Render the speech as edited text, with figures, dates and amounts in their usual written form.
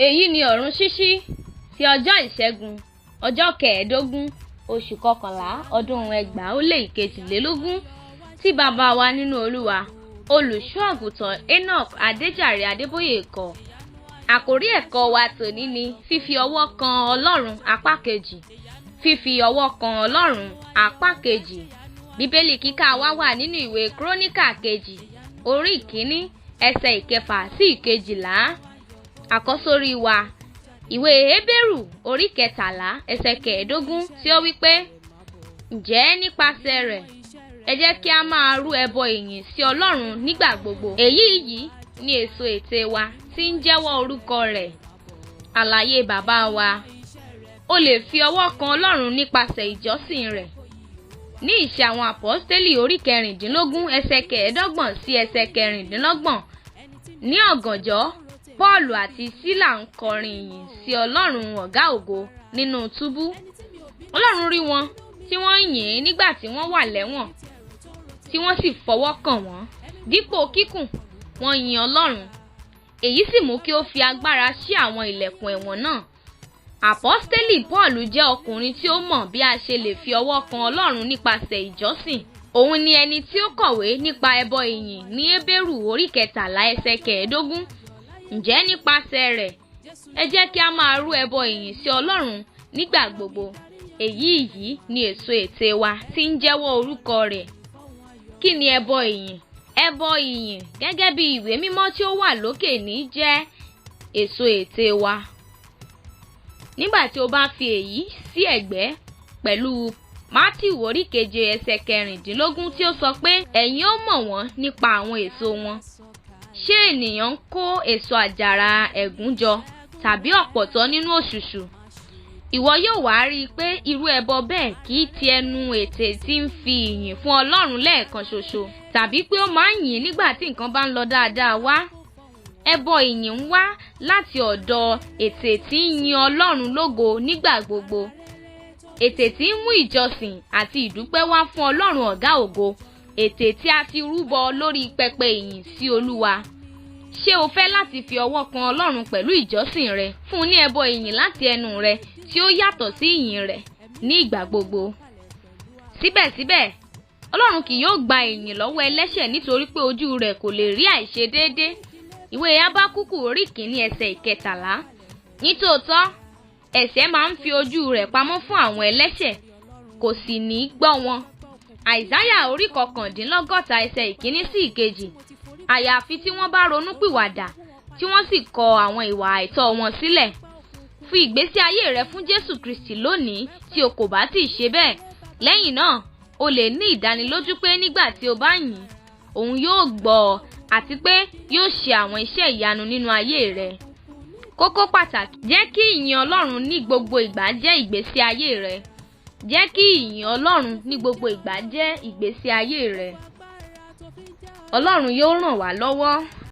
Èyí ni ọ̀run ṣíṣí ti ọjọ́ Ìṣẹ́gun, ọjọ́ kẹẹ̀ẹ́dógún oṣù kọkànlá ọdún 2022 tí bàbá wa nínú Olúwa, Olùṣọ́ àgùntàn Enoch Adéjàre Adébóyè kọ. Àkórí ẹ̀kọ́ wa tòní ni fífi ọwọ́ kan Ọlọ́run apá kejì. Fífi ọwọ́ kan Ọlọ́run apá kejì. Bíbélì kíkà wa wà nínú ìwé Króníkà kejì, orí ìkíní, ẹsẹ̀ ìkẹfà sí ìkejìlá. Àkọ́sórí wa, ìwé Hébérù orí 13 ẹsẹ̀ 15 tí ó wí pé, "Ǹjẹ́ nípasẹ̀ rẹ̀, ẹ jẹ́ kí a máa rú ẹbọ ìyìn sí Ọlọ́run nígbà gbogbo." Èyí yìí ni èso ète wa tí ń jẹ́wọ́ orúkọ rẹ̀. Àlàyé bàbá wa. O lè fi ọwọ́ kan Ọlọ́run nípasẹ̀ ìjọsìn rẹ̀. Ní Ìṣe àwọn Àpọ́stélì orí 16 ẹsẹ̀ 25 sí ẹsẹ̀ 26, ní ọ̀gànjọ́, Pọ́ọ̀lù àti Sílà ń kọrin ìyìn sí Ọlọ́run ọ̀gá ògo nínú túbú. Ọlọ́run rí wọn tí wọ́n ń yìn ín nígbà tí wọ́n wà lẹ́wọ̀n, tí wọ́n sì fọwọ́ kàn wọ́n. Dípò kíkùn, wọ́n yin Ọlọ́run. Èyí sì mú kí ó fi agbára ṣí àwọn ilẹ̀kùn ẹ̀wọ̀n náà. Àpọ́stélì Pọ́ọ̀lù jẹ́ ọkùnrin tí ó mọ̀ bí a ṣe lè fi ọwọ́ kan Ọlọ́run nípasẹ̀ ìjọsìn. Òun ni ẹni tí ó kọ̀wé nípa ẹbọ ìyìn ní Hébérù orí 13 ẹsẹ̀ 15. Ǹjẹ́ nípasẹ̀ rẹ̀, ẹ jẹ́ kí a máa rú ẹbọ ìyìn sí Ọlọ́run nígbà gbogbo. Èyí yìí ni èso ète wa tí ń jẹ́wọ́ orúkọ rẹ̀. Kí ni ẹbọ ìyìn? Ẹbọ ìyìn gẹ́gẹ́ bí ìwé mímọ́ tí ó wà lókè ní jẹ́ èso ète wa. Nígbà tí o bá fi èyí sí ẹ̀gbẹ́ pẹ̀lú Mátíù orí 7 ẹsẹ̀ 16 tí ó sọ pé ẹ̀yin ó mọ̀ wọ́n nípa àwọn èso wọn. Ṣé ènìyàn ń kó èso àjàrà ẹ̀gún jọ tàbí ọ̀pọ̀tọ́ nínú òṣùṣù? Ìwọ yóò wá rí i pé irú ẹbọ bẹ́ẹ̀ kì í ti ẹnu ètè tí ń fi ìyìn fún Ọlọ́run lẹ́ẹ̀kan ṣoṣo tàbí pé ó máa ń yìn nígbà tí nǹkan bá ń lọ dáadáa wá. Ẹbọ ìyìn ń wá láti ọ̀dọ̀ ètè tí ń yin Ọlọ́run lógo nígbà gbogbo. Ètè tí ń mú ìjọsìn àti ìdúpẹ́ wá fún Ọlọ́run ọ̀gá ògo. Ètè tí a ti rúbọ lórí pẹpẹ ìyìn sí Olúwa. Ṣé o fẹ́ láti fi ọwọ́ kan Ọlọ́run pẹ̀lú ìjọsìn rẹ? Fún un ní ẹbọ ìyìn láti ẹnu rẹ tí ó yàtọ̀ sí ìyìn rẹ̀ ní ìgbà gbogbo. Síbẹ̀síbẹ̀, Ọlọ́run kì yóò gba ìyìn lọ́wọ́ ẹlẹ́ṣẹ̀ nítorí pé ojú rẹ̀ kò lè rí àìṣedéédé. Ìwé Hábákúkù orí 1 ẹsẹ̀ 13. Nítòótọ́, ẹ̀ṣẹ̀ máa ń fi ojú rẹ̀ pamọ́ fún àwọn ẹlẹ́ṣẹ̀, kò sì ní gbọ́ wọn. Àìsáyà orí 59 ẹsẹ̀ 1 sí 2. Àyàfi tí wọ́n bá ronúpìwàdà tí wọ́n sì kọ àwọn ìwà àìtọ́ wọn sílẹ̀. Fi ìgbésí ayé rẹ fún Jésù Kristi lónìí tí o kò bá tíì ṣe bẹ́ẹ̀. Lẹ́yìn náà, o lè ní ìdánilójú pé nígbà tí o bá yìn, òun yóò gbọ́ ọ àti pé yóò ṣe àwọn iṣẹ́ ìyanu nínú ayé rẹ. Kókó pàtàkì, jẹ́ kí ìyìn Ọlọ́run ní gbogbo ìgbà jẹ́ ìgbésí ayé rẹ. Jẹ́ kí ìyìn Ọlọ́run ní gbogbo ìgbà jẹ́ ìgbésí ayé rẹ. Ọlọ́run yóò ràn wá lọ́wọ́.